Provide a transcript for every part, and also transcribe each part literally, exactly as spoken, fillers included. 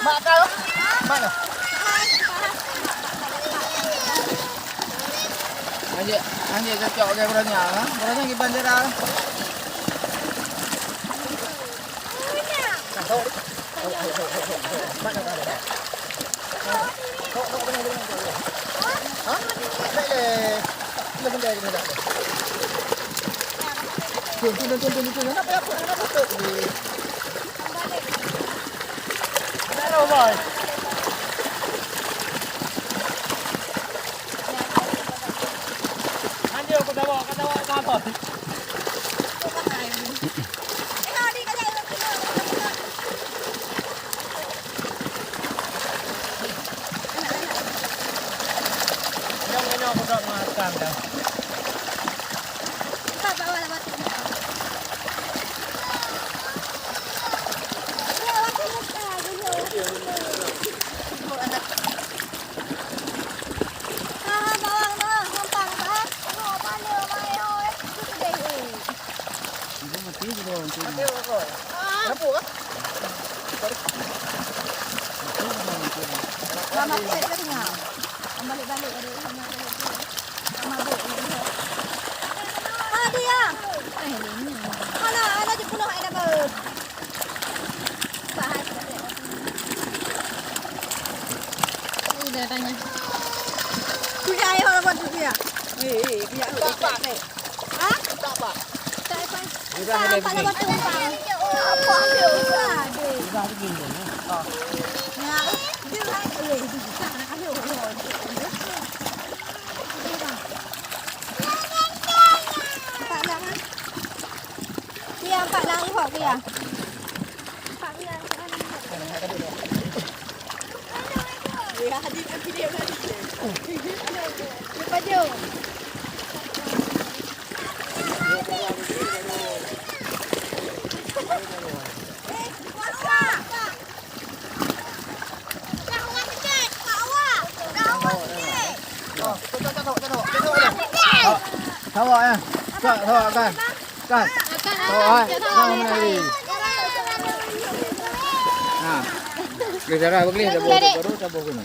Mak kau? Mak kau? Anjek, anjek cocok ke Bronya, ha? Bronya kiban jera. Kuya, ayo, buat kuya. Eh, eh, kuya, kuya. Ha? Tak apa. Tak apa. Udah, udah, udah. Apa dia? Udah, udah. Ya, dia, eh, dia, ayo. Empat lang, ha? Kuya, empat lang, ibu, kuya. Empat lang. Sawa, ya. Sawa, sawa, kan. Kan. Sawa, kan. Sawa, kan. Ha. Dia cara begini, dah baru, baru, dah baru.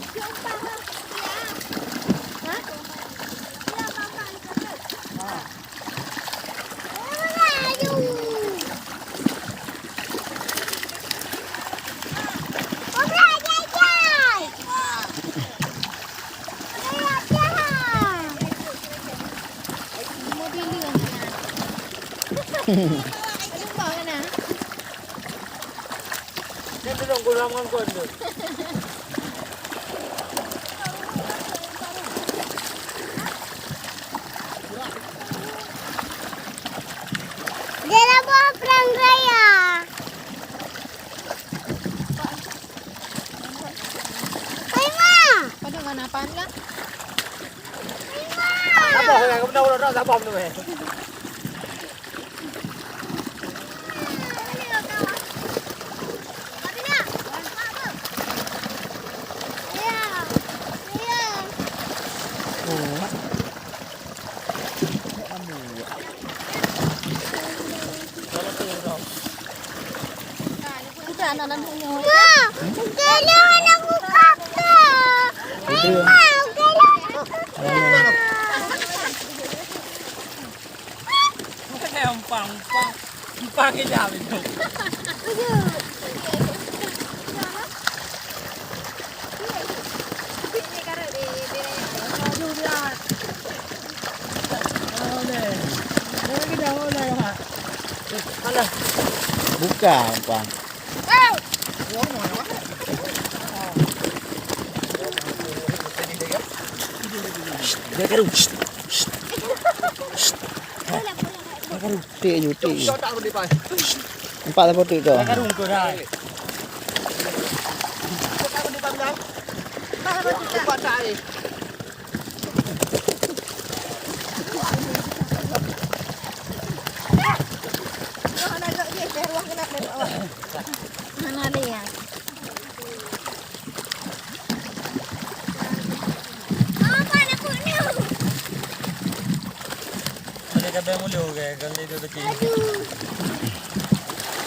Dia dah buat perang raya. Hai, Ma. Pada mana pan lah? Hai, Ma. Apa yang kena udah tak apa tu, eh? Udah, anak-anak punya. Ma, udah lah, anak buka ke? Hai, Ma, udah lah, anak buka. Bukan empang, empang. Empang ke dah itu. Buka, Bang. Dia karu. Dia karu. Tik ju, tik ju. Empat saboh teuk tu.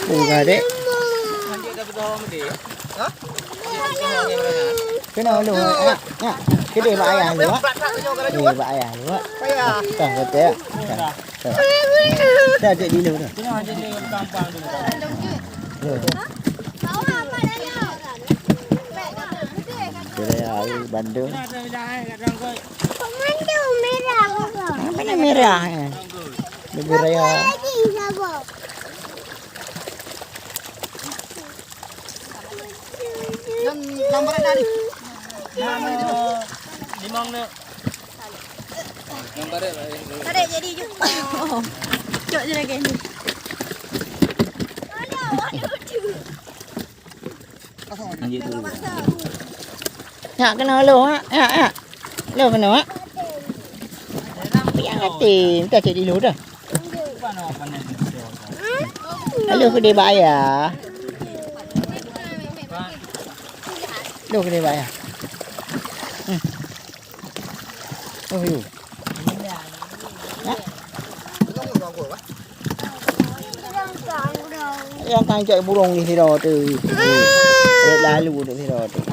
Oh, gadek. Kena lu, nak, nak. Kedai bak ayah lu, nak. Kedai bak ayah lu, nak. Dah, betul. Dah, dah. Dah, cek dulu dah. Dah. Kedai air bandeng. Mana merah, eh? Lebih raya. Limong ni. Tarik jadi je. Cok je lagi ni. Nyak kena lo, nyak, nyak, nyak. Lo kena, nyak. Piang hati, minta cek dulu dah. Lo kena bayar. Lo kena bayar. Hmm. Oh, yo. Hah? Yang kan cek burung di sini tu. Lalu di sini tu.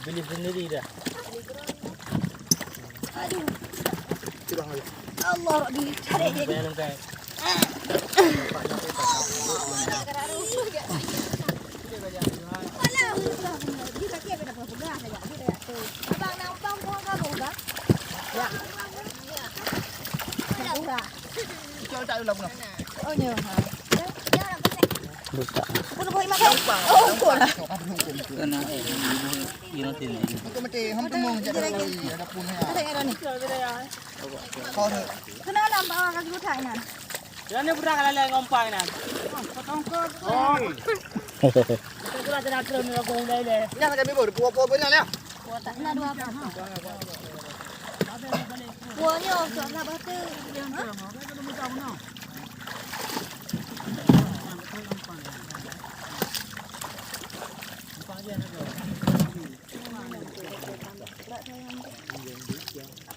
Beli sendiri dah. Aduh. Allah, Rabbi, tarik jadi. Abang, nak ubah muka kamu, Bang? Ya. Oh, nyoh, ha. Buka. Bukan buat imak, kan? Oh, bukan. Kena, eh, ibu, ibu nanti ni. Bukan mati, ham temung, jadi lagi, ada pun ya. Ada yang ada ni. Kau ada. Kena lah, bawa kaki budak ni. Jangan ni budak lalai ngompai ni. Kau tongkot. Oh. Kau tu lah, kena terus ni, aku dah, dah. Dah, kami bawa, bawa, bawa, bawa, dah. Kuah nyoe, kuah sabar tu.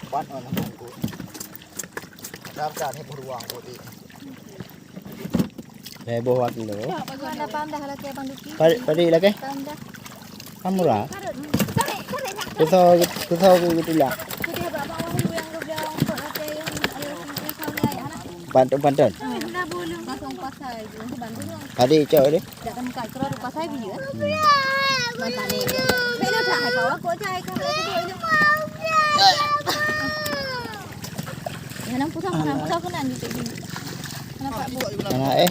Empat orang bungkus. Ada ni beruang putih. Lhèe boh wakilo. Ada pandah lah, kayak panduki. Padi, padi lagi? Pandah. Kan murah. Tarik, tarik, nak. Susah, susah ke gitu lah. Sudah bak bawah lu yang udah untuk ada yang, yang, yang, yang, yang, yang, Pantun-pantun. Langsung pasai je. Padi cok dia. Dak kan kat keluar pasai bi kan? Hmm. Mantap ni. Bela tak hai bawa kok cai kan lagi dua ni. Ya, nampak sama, nampak aku nak ni. Kenapa bu? Mana, eh?